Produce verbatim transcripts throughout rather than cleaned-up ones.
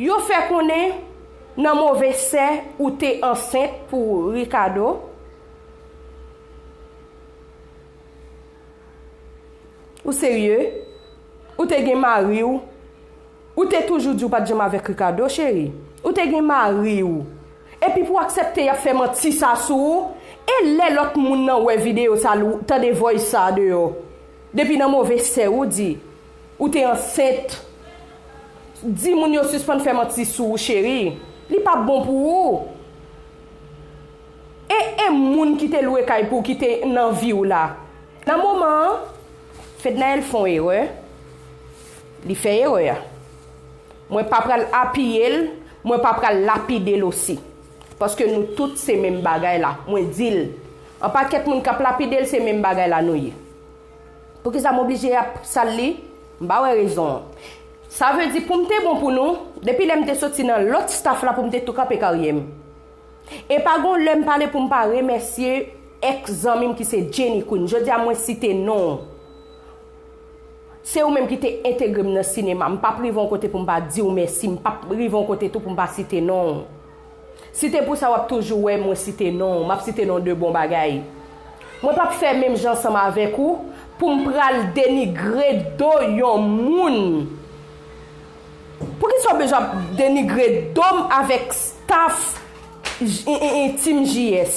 Yo fè konnen nan move sè ou te ansent pou Ricardo. Ou serye? Ou te gen mari w? Ou te toujou di w pa t janm avèk Ricardo, cheri? Ou te gen mari w? Epi pou w aksepte y ap fè manti sa sou ou? E lè lòt moun nan wè videyo sa, l tande voice sa deyò? Depi nan move sè ou di ou te ansent. Di moun yo sispann fè manti sou ou, cheri. Li p ap bon pou ou. E, e moun ki te lwe kay pou w ki te nan vi w la? Nan moman an, Fednaelle fè yon erè. Li fè erè a. Mwen pa pral apiye l, mwen pa pral lapide l osi. Paske nou tout se menm bagay la. Mwen di l. Yon pakèt moun k ap lapide l, se menm bagay la nou ye. Poukisa m oblije ap sal li? M pa wè rezon an. Sa vle di pou m te bon pou nou, depi lè m te soti nan lòt staff la pou m te tou kanpe karyè m. E pa gon lè m pale pou m pa remèsye èks zanmi m ki se Jenny Queen. Jodi a mwen site non w. Se ou menm ki te entegre m nan sinema. M p ap rive yon kote pou m pa di w mèsi. M p ap rive yon kote tou pou m pa site non w. Si te pou sa w ap toujou wè mwen site non w. M ap site non w de bon bagay. Mwen p ap fè menm jan ansanm avèk ou pou m pral denigre do yon moun. Poukisa w bezwen ap denigre do m avèk staff J- e- e- Team J S?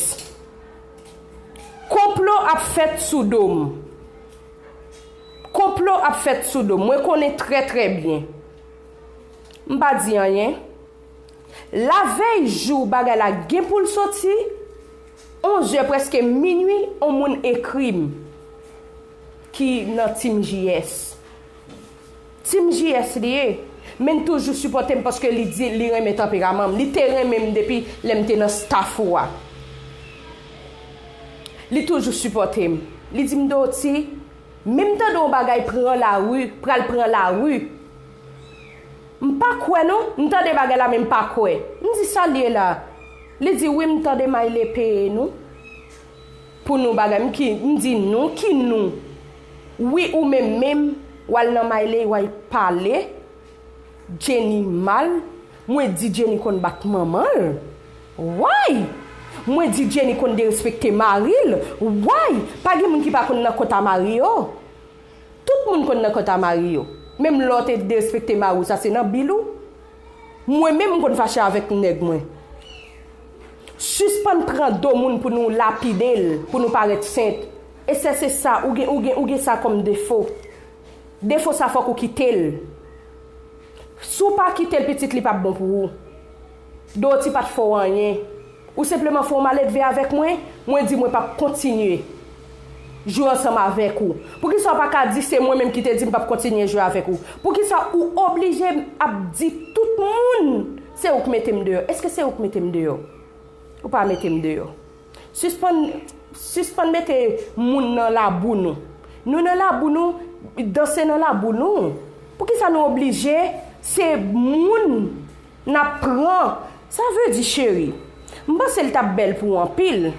Konplo ap fèt sou do m. Konplo ap fèt sou do m. Mwen konnen trè, trè byen. M pa di anyen. Lavèy jou bagay la gen pou l soti, onzè, prèske minui, on moun ekri m ki nan Team J S. Team J S li ye, men l toujou sipòte m paske li di li renmen tanperaman m. Li te renmen m depi lè m te nan staff ou a. Li toujou sipòte m. Li di m, Dotty, menm tande yon bagay pran lari, pral pran lari. M pa kwè non, m tande bagay la men m pa kwè. M di, sa l ye la? Li di, wi, m tande Mayle peye nou pou nou bagay. M ki, m di, nou ki nou? Wi, ou menm menm, w al nan Mayle, w al pale Jenny mal. Mwen di Jenny konn bat manman l. Why? Mwen di Jenny konn derespekte mari l. Why? Pa gen moun ki pa konn nan kont a mari yo. Tout moun konn nan kont a mari yo. Menm lè w te derespekte mari w, sa se nan bil ou. Mwen menm m konn fache avèk nèg mwen. Sispann pran do moun pou nou lapide l, pou nou parèt sent. E sè se sa, ou gen, ou gen, ou gen sa kòm defo. Defo sa fòk ou kite l. Si w pa kite l, pitit, li p ap bon pou ou. Dotty pa t fè w anyen. Ou senpleman fè w maledve avèk mwen, mwen di mwen p ap kontinye jwe ansanm avèk ou. Poukisa w pa ka di se mwen menm ki te di m p ap kontinye jwe avèk ou? Poukisa ou oblije ap di tout moun se ou k mete m deyò? Èske se ou k mete m deyò? Ou pa mete m deyò. Sispann, sispann mete moun nan labou nou. Nou nan labou nou, danse nan labou nou. Poukisa nou oblije se moun n ap pran? Sa vle di, cheri, m panse l t ap bèl pou w anpil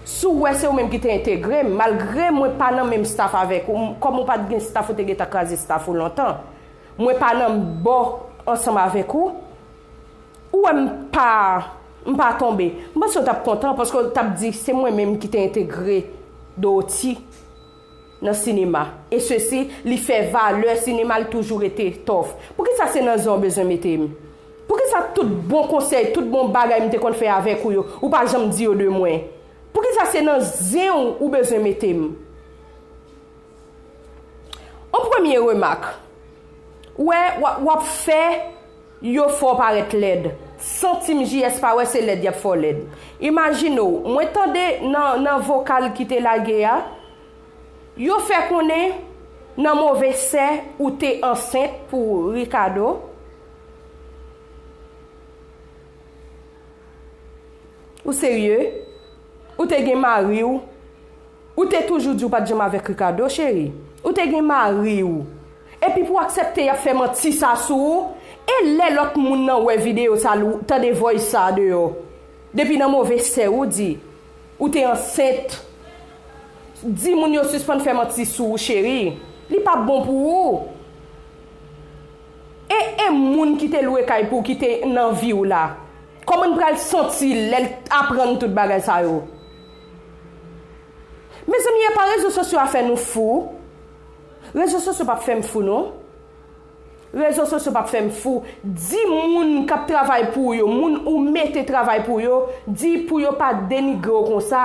si w wè se ou menm ki te entegre m, malgre mwen pa nan menm staff avèk ou, m- kòm ou pa t gen staff, ou te gentan kraze staff ou lontan. Mwen pa nan bò ansanm avèk ou. Ou wè m pa, m pa tonbe. M panse w t ap kontan paske w t ap di se mwen menm ki te entegre Dotty nan sinema. E sesi, li fè valè sinema l toujou rete tòf. Poukisa se nan zen w bezwen mete m? Poukisa tout bon konsèy, tout bon bagay m te konn fè avèk ou yo, ou pa janm di yo de mwen? Poukisa se nan zen w ou bezwen mete m? Yon premye remak. Ou wè, w ap- w ap fè yo fè w parèt lèd. San Team J S pa wè se lèd y ap fè w lèd. Imajine w, mwen tande nan, nan vokal ki te lage a, yo fè konnen nan move sè ou te ansent pou Ricardo. Ou serye? Ou te gen mari w? Ou te toujou di w pa t janm avèk Ricardo, cheri. Ou te gen mari w. Epi pou w aksepte y ap fè manti sa sou ou, e lè lòt moun nan wè videyo sa, l tande voice sa deyò. Depi nan move sè ou di ou te ansent. Di moun yo sispann fè manti sou ou, cheri. Li p ap bon pou ou. E, e moun ki te lwe kay pou w, ki te nan vi w la, kòman n pral santi l lè l aprann tout bagay sa yo? Mezanmi, e pa rezo sosyo a fè nou fou. Rezo sosyo p ap fè m fou, non. Rezo sosyo p ap fè m fou. Di moun k ap travay pou w yo, moun ou mete travay pou w yo, di pou yo pa denigre w konsa.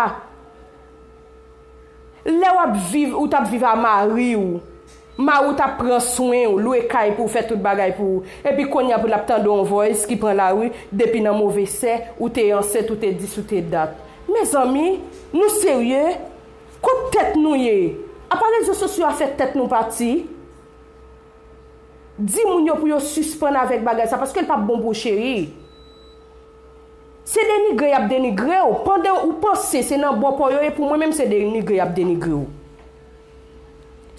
Lè w ap viv, ou t ap viv a mari w, mari w t ap pran swen w, lwe kay pou w, fè tout bagay pou w, epi kounye a pou l ap tande yon voice ki pran lari, depi nan move sè, ou te ansent, ou te dis, ou te dat. Mezanmi, nou serye? Kot tèt nou ye? Apa rezo sosyo a fè tèt nou pati? Di moun yo pou yo sispann avèk bagay sa, paske l p ap bon pou w, cheri. Se denigre y ap denigre w, pandan ou panse se nan bò pa w yo ye, pou mwen menm se denigre y ap denigre w.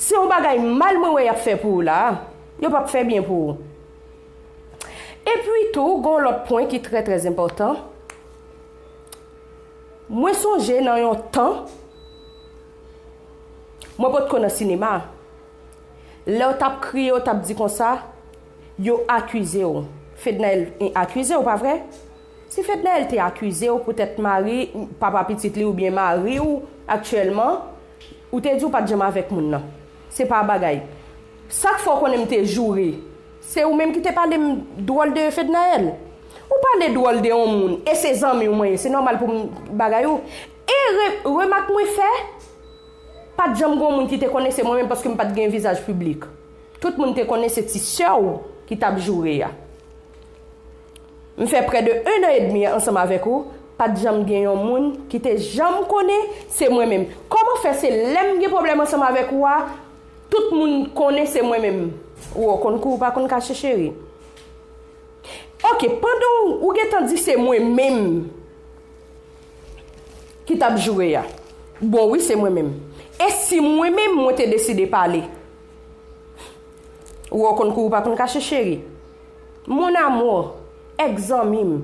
Se yon bagay mal mwen wè y ap fè pou ou la, yo p ap fè byen pou ou. Epi tou, gen yon lòt pwen ki trè, trè enpòtan. Mwen sonje nan yon tan, mwen potko nan sinema. Lè w t ap kriye, w t ap di konsa, yo akize w. Fednaelle akize w, pa vre? Si Fednaelle te akize w poutèt mari, papa pitit li oubyen mari w aktyèlman, ou te di w pa t janm avèk moun nan. Se pa bagay. Sa k fè w konnen m te joure? Se ou menm ki te pale m dwòl de Fednaelle. Ou pale dwòl de yon moun, e se zanmi w mwen ye, se nòmal pou m bagay ou. E re-, remak mwen fè, pa t janm gen yon moun ki te konnen se mwen menm, paske m pa t gen vizaj piblik. Tout moun te konnen se ti sè w ki t ap joure a. M fè prè de un an edmi ansanm avèk ou, pa t janm gen yon moun ki te janm konnen se mwen menm. Kòman fè se lè m gen pwoblèm ansanm avèk ou a, tout moun konnen se mwen menm? Ou konn kou ou pa konn kache, cheri. Oke, pandan w, ou gentan di se mwen menm ki t ap joure a. Bon, wi, se mwen menm. E si mwen menm, mwen te deside pale? Ou konn kou ou pa konn kache, cheri. Mon amour, èk zanmi m,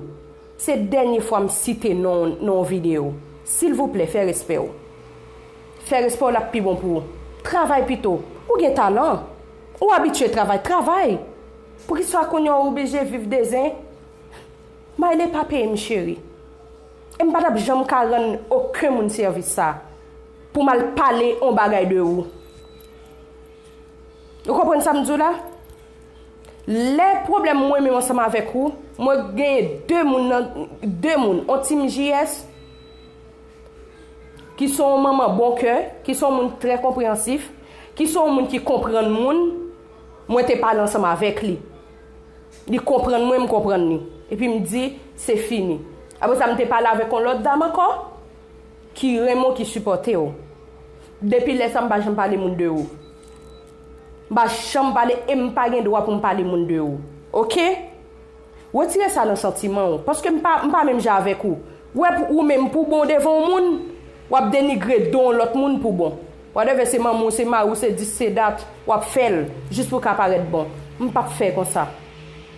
se dènye fwa m site non w nan yon videyo. Silvouplè, fè respè w. Fè respè w, l ap pi bon pou ou. Travay pito. Ou gen talan. Ou abitye travay, travay. Poukisa kounye a w oblije viv de zen? Mayle pa peye m, cheri. E m pa t ap janm ka rann okenn moun sèvis sa, pou m al pale yon bagay de ou. Ou konprann sa m di w la? Lè pwoblèm mwen menm ansanm avèk ou, mwen genyen de moun nan, de moun, yon team J S, ki se yon manman bon kè, ki se yon moun trè konpreyansif, ki se yon moun ki konprann moun, mwen te pale ansanm avèk li. Li konprann mwen, m konprann li. Epi m di, se fini. Apre sa, m te pale avèk yon lòt dam ankò, ki renmen w, ki sipòte w. Depi lè sa, m pa janm pale moun de ou. M pa janm pale e m pa gen dwa pou m pale moun de ou. Oke? Retire sa nan santiman w, paske m pa, m pa menm jan avèk ou. Ou wè, pou ou menm, pou bon devan yon moun, w ap denigre do yon lòt moun pou bon. Whatever, se manman w, se mari w, se dis, se dat, w ap fè l jis pou w ka parèt bon. M p ap fè konsa.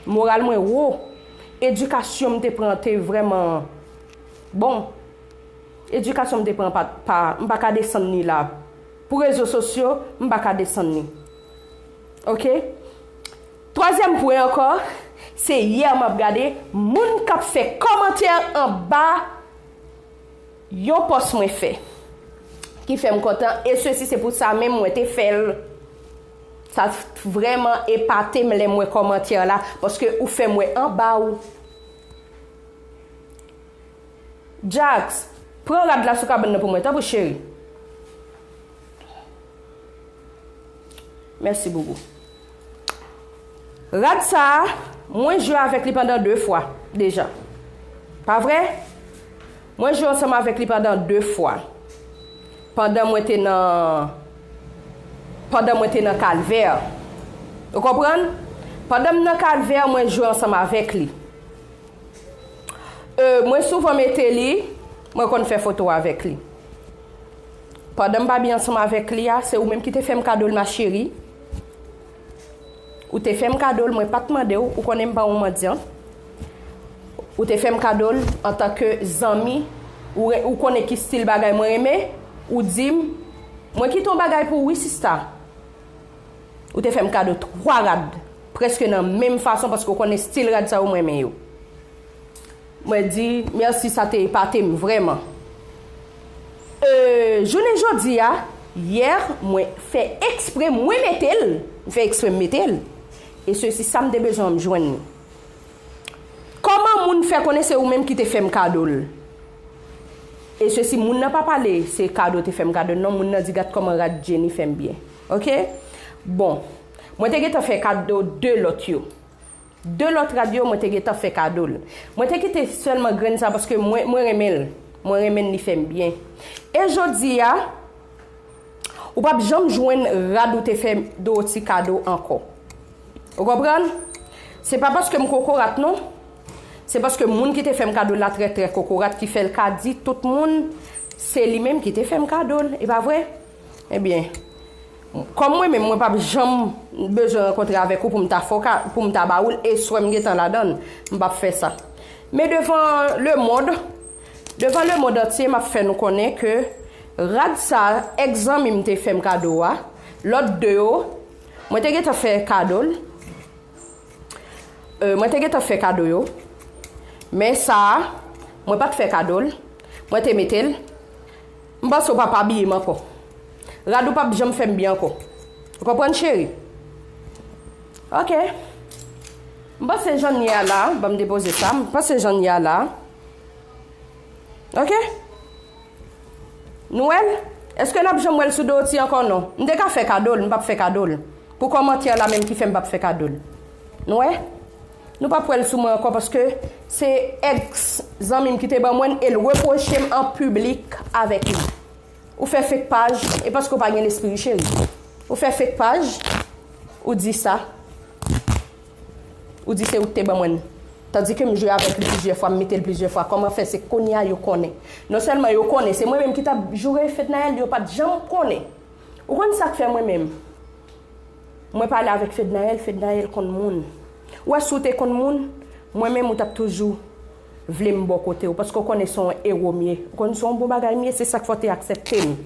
Moral mwen wo. Edikasyon m te pran te vrèman bon. Edikasyon m te pran pa, pa, m pa ka desann li la. Pou rezo sosyo, m pa ka desann li. Oke? Twazyèm pwen ankò, se yè m ap gade moun k ap fè kòmantè anba yon pòs mwen fè. Ki fè m kontan, e sesi se pou sa menm mwen te fè l. Sa vrèman epate m lè m wè kòmantè la, paske ou fè m wè anba w. Jax, pran rad la sou kabann nan pou mwen, tanpri cheri. Mèsi, boubou. Rad sa a, mwen jwe avèk li pandan de fwa deja. Pa vre? Mwen jwe ansanm avèk li pandan de fwa. Pandan mwen te nan, pandan mwen te nan Kalvè. Ou konprann? Pandan m nan Kalvè, mwen jwe ansanm avèk li. E, mwen souvan mete li, mwen konn fè foto avèk li. Pandan m pa byen ansanm avèk li a, se ou menm ki te fè m kado l, ma chérie. Ou te fè m kado l, mwen pa t mande w, ou konnen m pa yon mandyan. Ou te fè m kado l antanke zanmi, ou re-, ou konnen ki stil bagay mwen renmen, ou di m, mwen kite yon bagay pou ou wi, sista. Ou te fè m kado twa rad. Prèske nan menm fason, paske w konnen stil rad sa yo, mwen renmen yo. Mwen di mèsi, sa te epate m vrèman. Euh, jounen jodi a, yè, mwen fè ekspre, mwen mete l. Mwen fè ekspre, m mete l. E sesi, sa m te bezwen, m jwenn li. Kòman moun fè konnen se ou menm ki te fè m kado l? E sesi, moun nan pa pale se kado te fè m kado l, non, moun nan di gad kòman rad Jenny fè m byen. Oke? Bon, mwen te gentan fè kado de lòt yo. De lòt rad yo, mwen te gentan fè kado l. Mwen te kite sèlman grenn sa paske mwen, mwen renmen l. Mwen renmen l, li fè m byen. E jodi a, ou p ap janm jwenn rad ou te fè Dorothy kado ankò. Ou konprann? Se pa paske m kokorat, non. Se paske moun ki te fè m kado l la trè, trè kokorat, ki fè l ka di tout moun se li menm ki te fè m kado l. E pa vre? Ebyen, kòm mwen menm, mwen p ap janm bezwen rankontre avèk ou pou m ta fè w ka, pou m ta ba ou l, e swè m gentan ladan l, m p ap fè sa. Men devan lemonn, devan lemonn antye, m ap fè nou konnen ke rad sa, èks zanmi m te fè m kado a, lòt de yo, mwen te gentan fè kado l. Euh, mwen te gentan fè kado yo. Men sa a, mwen pa t fè kado l. Mwen te mete l. M panse w p ap abiye m ankò. Rad ou p ap janm fè m byen ankò. Ou konprann, cheri? Oke. M panse jan n ye a la, ban m depoze sa. M panse jan n ye a la. Oke? Nou wè l? Èske n ap janm wè l sou Dorothy ankò? Non. M te ka fè kado l, m p ap fè kado l. Pou kòmantè la menm ki fè m p ap fè kado l. Nou wè? Nou p ap wè l sou mwen ankò paske se èks zanmi m ki te ban mwen l e l repwoche m an piblik avèk li. Ou fè fake paj, e paske w pa gen lespri, cheri. Ou fè fake paj, ou di sa. Ou di se ou ki te ban mwen l. Tandike m jwe avèk li plizyè fwa, m mete l plizyè fwa. Kòman fè se kounye a yo konnen? Non sèlman yo konnen, se mwen menm ki t ap joure Fednaelle, yo pa t janm konnen. Ou konn sa k fè mwen menm? Mwen pale avèk Fednaelle, Fednaelle konn moun. Ou wè, si w te konn moun, mwen menm ou t ap toujou vle m bò kote w, paske w konnen se yon ewo m ye. Ou konn se yon bon bagay m ye, se sa k fè w te aksepte m.